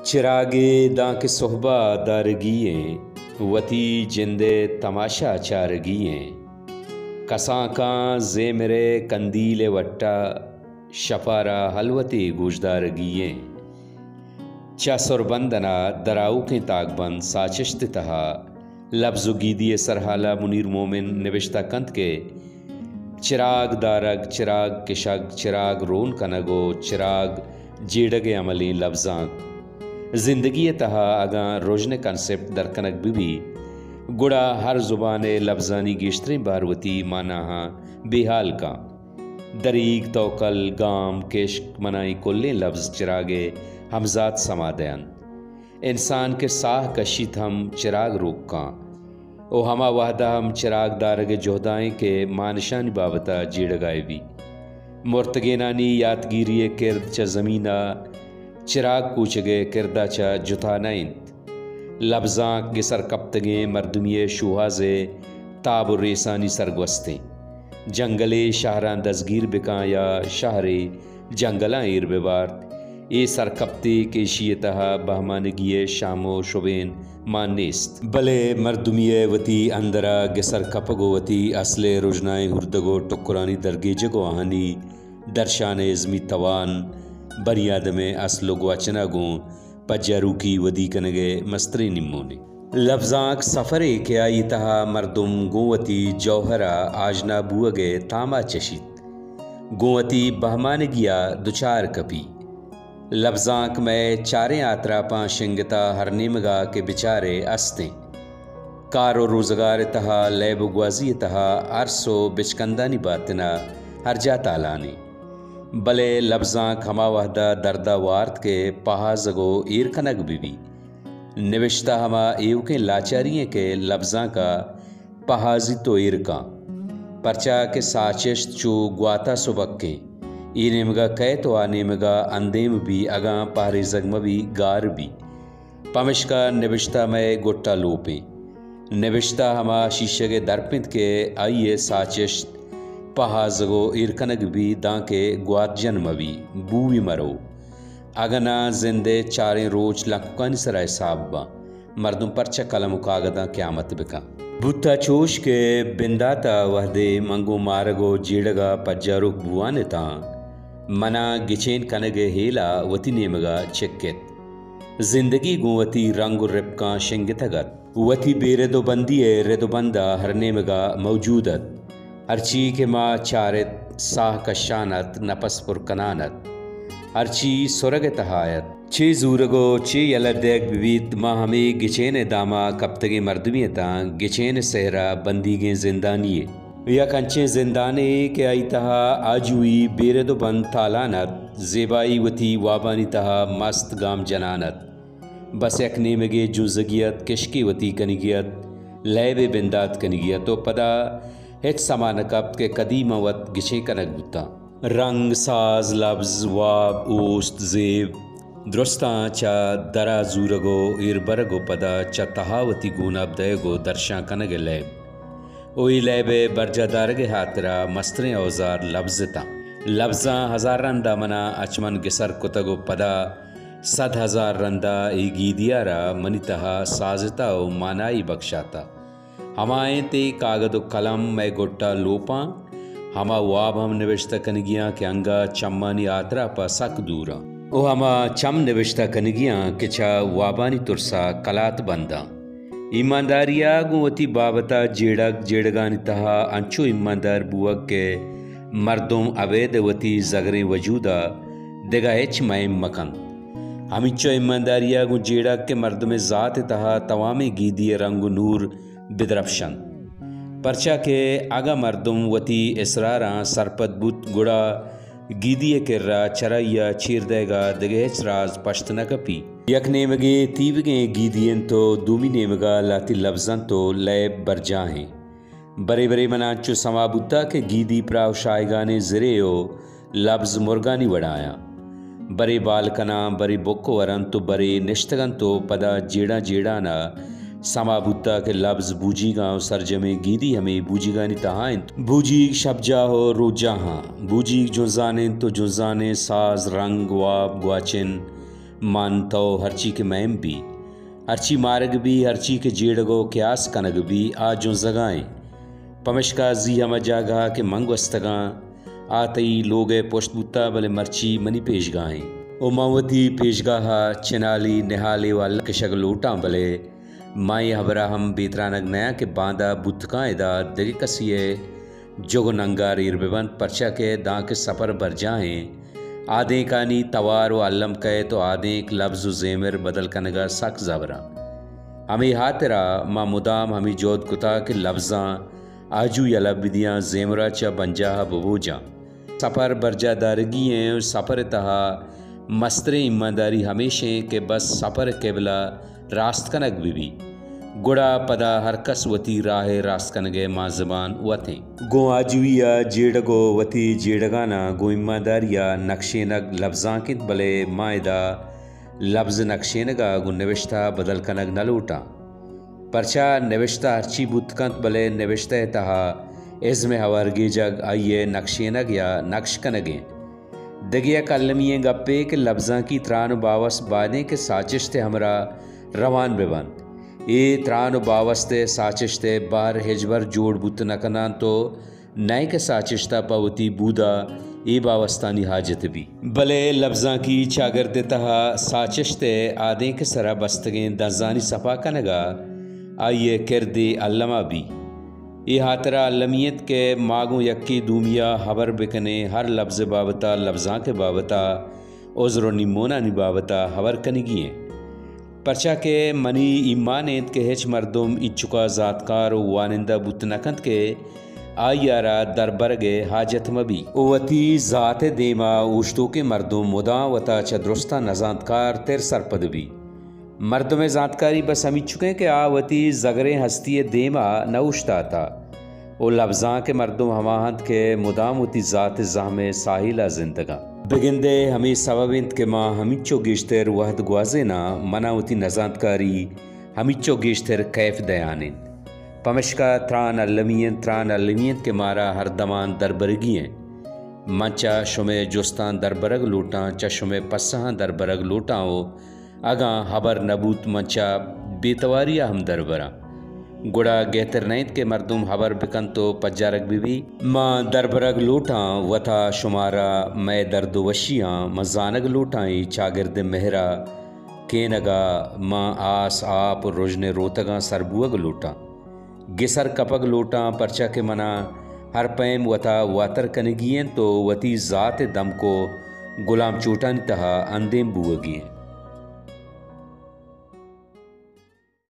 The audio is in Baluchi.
چراگے دانکہ سہبا دارگی ایں، وتی جندئے تماشا چارگی ایں۔ کسانکاں زیمرئے کندیلئے وٹا، شپارا ہلوتے گوشدارگی ایں۔ چہ سربندنا دراوکیں تاکبند ساچشت تہا لبز و گیدی ء سرحال ء منیر مومن نبشتہ کنت کہ چراگ دارگ، چراگ کشگ، چراگ رون کنگ و چراگ جیڑگ ء عملیں لبزانک۔ زندگی ء تہا اگاں رژن ء کنسپٹ در کنگ بہ بی، گڑا ہر زبان ء لبزانی گیشتریں بہر وتی ماناہاں بے ہال کاں۔ دریگ، توکل، گام، کشک، منائی کلیں لبز چراگ ء ہمزات سما دئینت۔ انسان کہ ساہ کشیت ہم چراگ روک کاں و ہما وہدا ہم چراگ دارگ ء جہدائیں کہ مانشانی بابتا جیڑگائے بی۔ مرتگینانی یاتگیری ء کرد چہ زمین ء چراگ کوچگ ء کردا چہ جتا نہ انت۔ لبزانک گسر کپتگیں مردمی ء شوہاز ء تاب و ریسانی سرگوستیں۔ جنگلے شہراں دزگیر بکاں یا شہرے جنگلاں ایر بہ بارت، اے سرکپتے کہ ایشی ء تہا بہمانگی ء شہم و شبین مان نیست، بلے مردمی ء وتی اندر ء گسر کپگ و وتی اسل ء رژنائیں ہردگ و ٹکرانی درگیجگ و آہانی درشان ء ازمی توان بنی آدم ء اسل و گواچن ء گوں پجاروکی ودی کنگ ء مستریں نیمونے۔ لبزانک سفرے کہ آئی تہا مردم گوں وتی جوہر ء آژنا بوگ ء تاما چشیت، گوں وتی بہمانگی ء دچار کپی۔ لبزانک مئے چاریں آتراپاں شنگتا ہر نیمگا کہ بچارے استیں۔ کار و روزگار ء تہا، لیب و گوازی ء تہا ارس و بچکندانی باتنا ہر جا تالانیں۔ بلے لبزانک ہما وہدا دردا وارت کہ پہازگ و ایر کنگ بہ بی۔ نبشتہ ہما ایوکیں لاچاری ایں کہ لبزانکا پہازیت و ایر کاں، پرچا کہ ساچشت چو گواتا سبکیں۔ اے نیمگا کئیت و آ نیمگا اندیم بی، اگاں پہریزگ مہ بی گار بی۔ پمشکا نبشتہ مئے گٹا لوپیں۔ نبشتہ ہما شیشگ ء درپ انت کہ آئی ء ساچشت پہازگ و ایر کنگ بی، دانکہ گوات جن مہ بی، بوی مرو۔ اگاں ناں زند ء چاریں روچ لنککانی سرا حساب باں، مردم پرچا قلم و کاگداں قیامت بکن؟ بوتا چوش کہ بنداتا وہدے من گوں مارگ و جیڑگا پجاروک بوان اتاں، منا گچین کنگ ء ہیلا وتی نیمگا چک ات۔ زندگی گوں وتی رنگ و رپکاں شنگتگ ات۔ وتی بے رد و بندی ء رد و بند ء ہر نیمگا موجود ات۔ ہرچی کہ ما چارت، ساہ کشان ات، نپس پر کنان ات۔ ہرچی سرگ ء تہا ات۔ چے زورگ و چے یلہ دیگ بہ بیت، ما ہمے گچین ء داما کپتگیں مردمے اتاں، گچین ء سہرا بندیگیں زندانی یے۔ یک انچیں زندانے کہ آئی تہا آجوئی، بے رد و بند تالان ات، زیبائی وتی وابانی تہا مست گام جنان ات۔ بس یک نیمگے جنزگی ات، کشکے وتی کنگی ات، لیبے بندات کنگی ات و پدا ہچ سما نہ کپت کہ کدی من وت گچین کنگ بوتاں۔ رنگ، ساز، لبز، واب، اوست، زیب، درستاں چہ درا زورگ و ایربرگ و پدا چہ تہا وتی گوناب دئیگ و درشان کنگ ء لیب و اے لیب ء برجاہ دارگ ء ہاترا مستریں اوزار لبز اتاں۔ لبزاں ہزار رندا منا اچ من گسر کتگ و پدا صد ہزار رندا اے گیدی ء را منی تہا سازتا و مانائی بکشاتا۔ ہما انت اے کاگد و قلم مئے گٹا لوپاں، ہما واب ہم نبشتہ کنگیاں کہ انگا چمانی آتراپا سک دوراں۔ و ہما چم نبشتہ کنگیاں کہ چہ وابانی ترسا کلات بنداں۔ ایمانداریا گوں وتی بابتا جیڑگ، جیڑگانی تہا انچو ایماندار بوگ کہ مردم ابید وتی زگریں وجودا دگہ ہچ مئیم مکنت۔ ہمینچو ایمانداریا گوں جیڑگ کہ مردمے ذات تہا توامیں گیدی رنگ و نور بدرپشنت۔ پرچا کہ اگاں مردم وتی اسراراں سرپد بوت، گڑا گیدی ء کرا چرائی ء چیر دئیگ ء دگہ ہچ راز پشت نہ کپی۔ یک نیمگے تیوگیں گیدی انت و دومی نیمگ ء لہتی لبز انت و لیب برجاہ انت۔ برے برے من انچو سما بوتگ کہ گیدی پراہ و شاہگانیں زرے و لبز مرگانی وڑایاں۔ برے بال کناں، برے بک ورنت و برے نشتگ انت و پدا جیڑاں جیڑان ء سما بوتگ کہ لبز بوجیگاں و سرجمیں گیدی ہمے بوجیگانی تہا انت۔ بوجیگ شپجاہ و روچجاہاں، بوجیگ جنزان انت و جنزانیں ساز، رنگ، واب، گواچن، من تو ہرچی کہ مئیم بی، ہرچی مارگ بی، ہرچی کہ جیڑگ و قیاس کنگ بی، آ جنزگا ایں۔ پمشکا زی ہما جاگہا کہ من گوستگاں، آ تئی لوگئے پشت بوتا، بلے مرچی منی پیشگاہ ایں۔ و من وتی پیشگاہا چنالی، نہالی و الم کشگ لوٹاں، بلے من اے ہبرا ہم بے ترانگ نیاں کہ باندا بوتکاں ادا دگہ کسیئے جگ و ننگار ایر بہ بنت، پرچا کہ دانکہ سپر برجاہ ایں، آدینکانی توار و الم کئیت و آدینک، لبز و زیمر بدل کنگا سک زبراں۔ ہمے ہاترا ما مدام ہمے جہد کتا کہ لبزاں آجو یلہ بدیاں، زیمرا چہ بنجاہا ببوجاں۔ سپر برجاہ دارگی ایں و سپر تہا مستریں ایمانداری ہمیش ایں کہ بس سپر قبلہ راست کنگ بہ بی، گڑا پدا ہر کس وتی راہ ء راست کنگ ء مانزمان وت انت۔ گوں آجوئی ء جیڑگ و وتی جیڑگاناں گوں ایمانداری ء نکشینگ لبزانک انت، بلے ما ادا لبز نکشینگ ء گوں نبشتہ بدل کنگ نہ لوٹاں۔ پرچا نبشتہ ہرچی بوت کنت، بلے نبشتہ ء تہا ازم ء ہوار گیجگ، آئی ء نکشینگ یا نکش کنگ انت۔ دگہ یک المی ئیں گپے کہ لبزانکی تران و باوست بائدیں کہ ساچشت ء ہمراہ روان بہ بنت۔ اے تران و باوست ء ساچشت ء بہر ہچبر جوڑ بوت نہ کنانت و نئے کہ ساچشت ء پہ وتی بود ء اے باوستانی حاجت بی۔ بلے لبزانکی چاگرد ء تہا ساچشت ء آدینک ء سرا بستگیں دنزانی سپا کنگ ء آئی ء کردے الما بی۔ اے ہاترا المی انت کہ ما گوں یکے دومیا ہبر بکنیں، ہر لبز ء بابتا، لبزانک ء بابتا، عذر و نیمونانی بابتا ہبر کنگی ایں۔ پرچا کہ منی ایمان انت کہ ہچ مردم اینچکا زانتکار و وانندہ بوت نہ کنت کہ آئی ء را دربرگ ء حاجت مہ بی۔ و وتی ذات ء دیما اوشتوکیں مردم مدام وتا چہ درستاں نزانتکار تر سرپد بی۔ مردم ء زانتکاری بس ہمینچکیں کہ آ وتی زگریں ہستی ء دیما نہ اوشتاتا۔ و لبزانک ء مردم ہما انت کہ مدام وتی ذات ء زہم ء ساحلا زندگاں۔ بگندئے ہمے سبب انت کہ ما ہمینچو گیشتر وہد گوازیناں، منا وتی نزانتکاری ہمینچو گیشتر کیف دیان انت۔ پمشکا تران المی انت، تران المی انت کہ مارا ہر دمان دربرگی انت۔ من چہ شمئے جستاں دربرگ لوٹاں، چہ شمئے پسہاں دربرگ لوٹاں و اگاں ہبر نہ بوت، من چہ بے تواری ء ہم دربراں۔ گڑا گہتر نہ انت کہ مردم ہبر بکنت و پجارگ بہ بی؟ من دربرگ لوٹاں، وتا شمارا مئے درد و وشیاں، من زانگ لوٹاں اے چاگرد ء مہر ء کینگ ء من آس، آپ و رژن ء روتگاں سر بوگ لوٹاں۔ گسر کپگ لوٹاں، پرچا کہ منا ہر پیم وتا واتر کنگی انت و وتی ذات ء دمک و گلام چوٹانی تہا اندیم بوگی انت۔